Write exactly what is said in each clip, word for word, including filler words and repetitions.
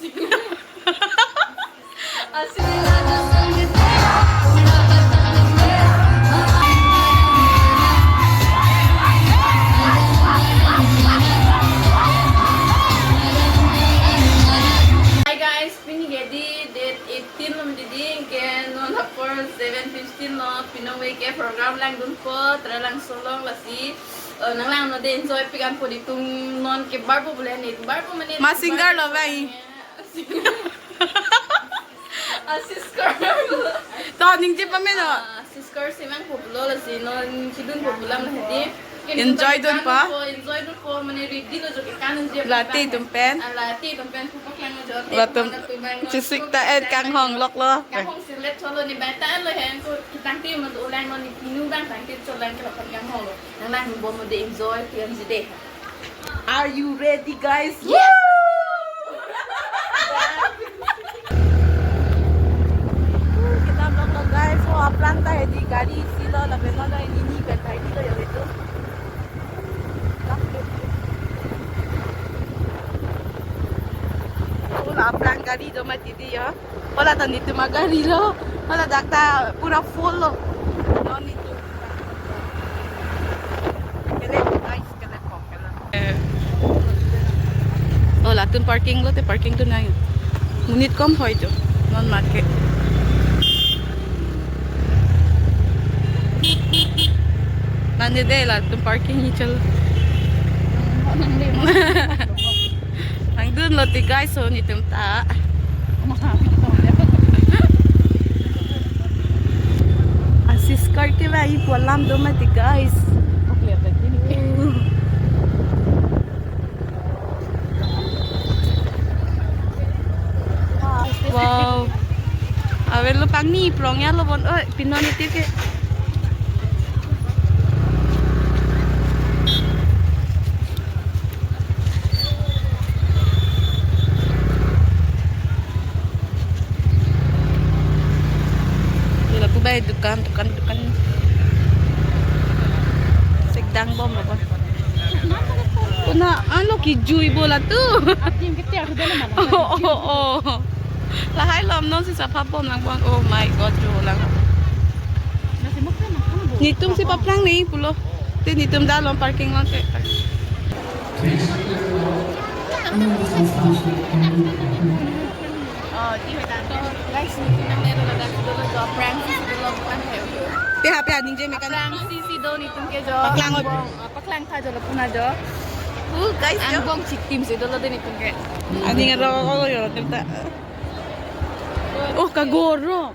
Hi guys, pini ke date eighteen lo didi, ke non apor seven fifteen lo, pini ave ke program langdunpo, Taralangso along lasi, eh, nanglangnon de enjoy pikan po ditung non ke barpo bule ni, barpo mane ma singer lo barpo bang. Asis Kar. To ningje pame no. Ah, Asis Kar si vangpo pulo lasi non kedunpo pulang la hedi. Enjoy dunpo. Enjoy dunpo, mane ready lo jo ke kan je. Lati atum pen. Ah, lati atum pen pu paklang jo. Latum chisik ta et kanghong loklo. Kanghong si let cholo ni baita lo hen ko kitang ti mo do lang non ni pinu bang tang ti cholang ke lapan kanghong lo. Nanglangdunbom de enjoy pian jide. Are you ready, guys? Yes! Kita vlog lo, guys. Oh, aplang ta hedi gari isi lo, lapen non lo ini ni pen thaidi lo ya itu. Oh, la aplang gari do mati di ya. Hala ta netum agari lo. Hala dak ta pura full lo. Non netum. Kele, guys, kele ko, kele. Eh. Oh, latum parking lote, parking dun nang. Monit kom hoi jo. Non market. Nang de latum parking hi chalo. Nang dun lo ti guys, so netum ta. Asis Kar ke bai pu alam do mati guys. Wow. Avel lo pangni prong ya lo bon. Oi, pinon iti ke. Ila pu bai dukan, dukan, dukan. Sek dangbom lo. Kuna ano kejui bola tu. Oh, oh, oh. Lahai lom non si sapha bom lang bom. Oh my God, jo lang. Netum si paplang ni pulo. Te netum da lom parking lot ke. Oh, di hoy ta. Guys, netum nang nero ladak dolo jo prank si dolo bukan he. Piha, piha, ningje mekan. Prank si si do netum ke jo. Paklang oi. Angbong, ah, paklang tha jo lapu na jo. Oh, guys, jo. Angbong chik tim si dolo de netum ke. Aning aro ko jo netum ta. Oh, kagoro.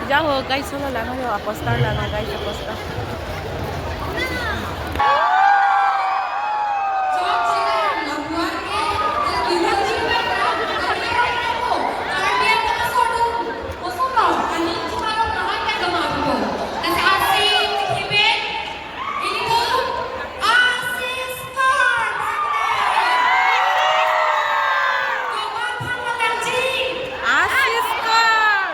Jaho guys, solo lang ho, aposta lang guys, aposta. Asis Kar.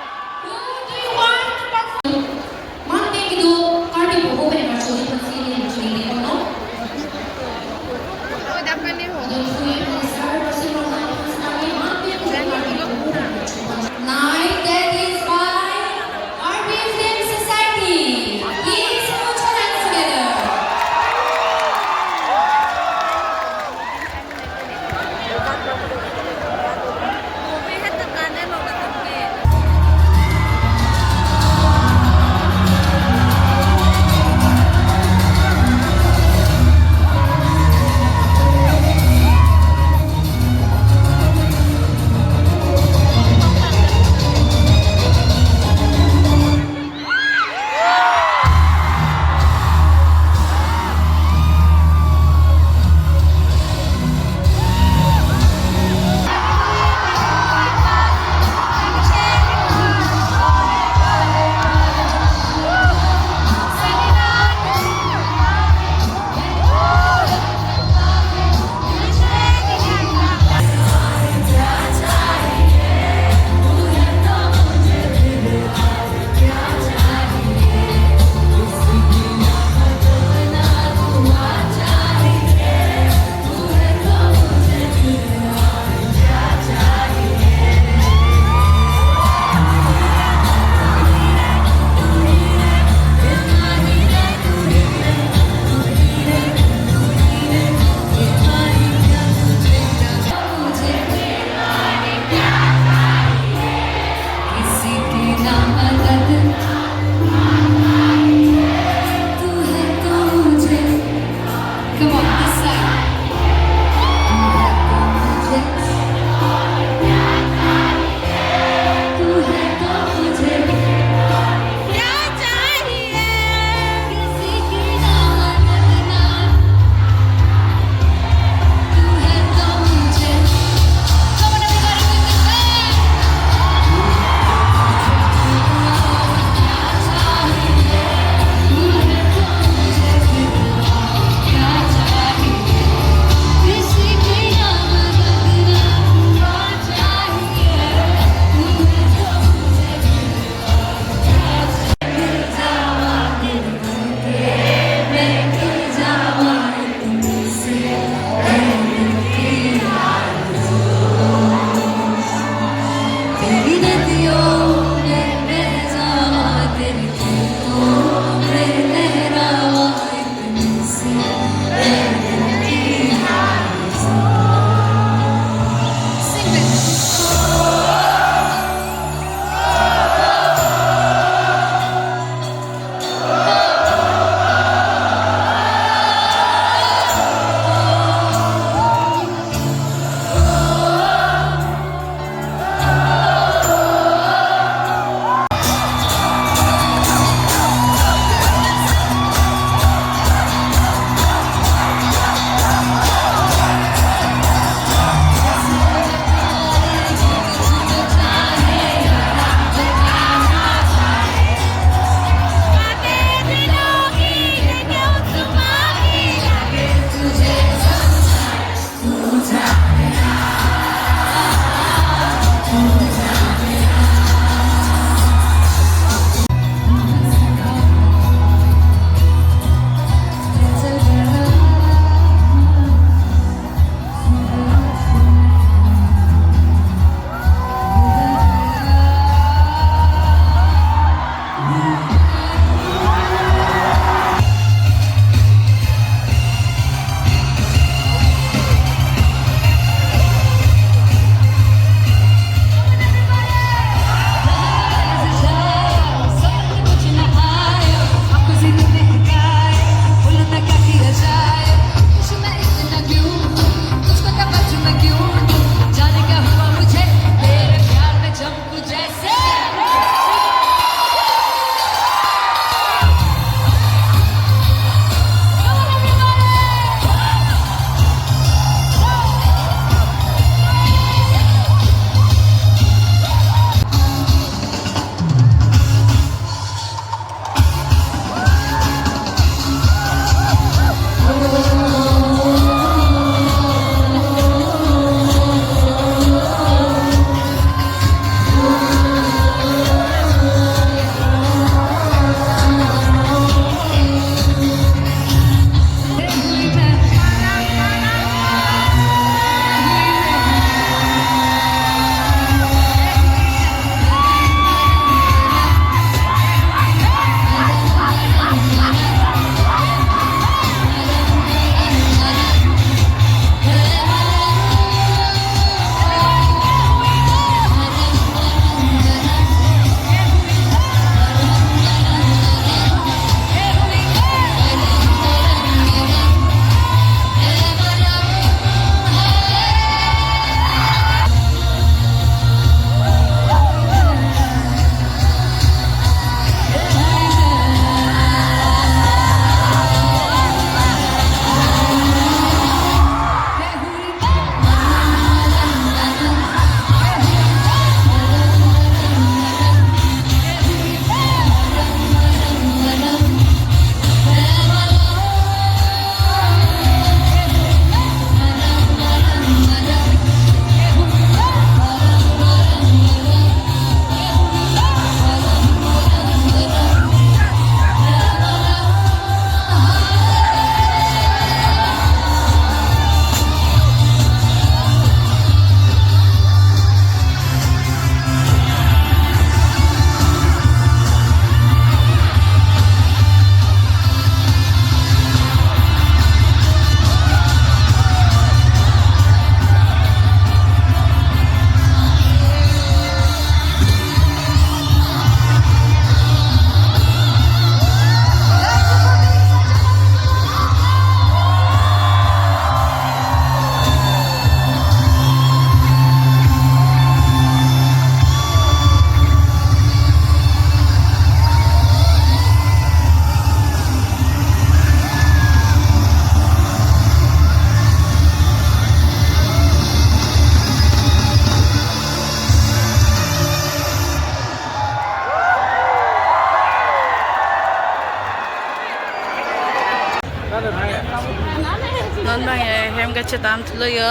Hem kachedam thulo yo.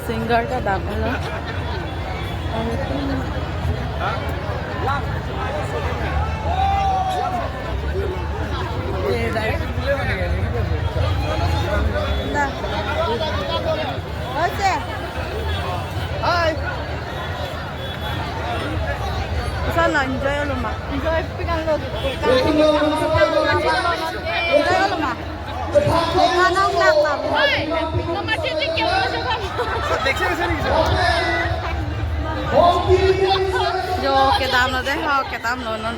Singer kedam lo. Da. Ose. Hi. Sala enjoy lo ma. Enjoy pingan lo. Enjoy lo ma. Kanang nak ma. Jo kedam lo de, ho kedam lo non.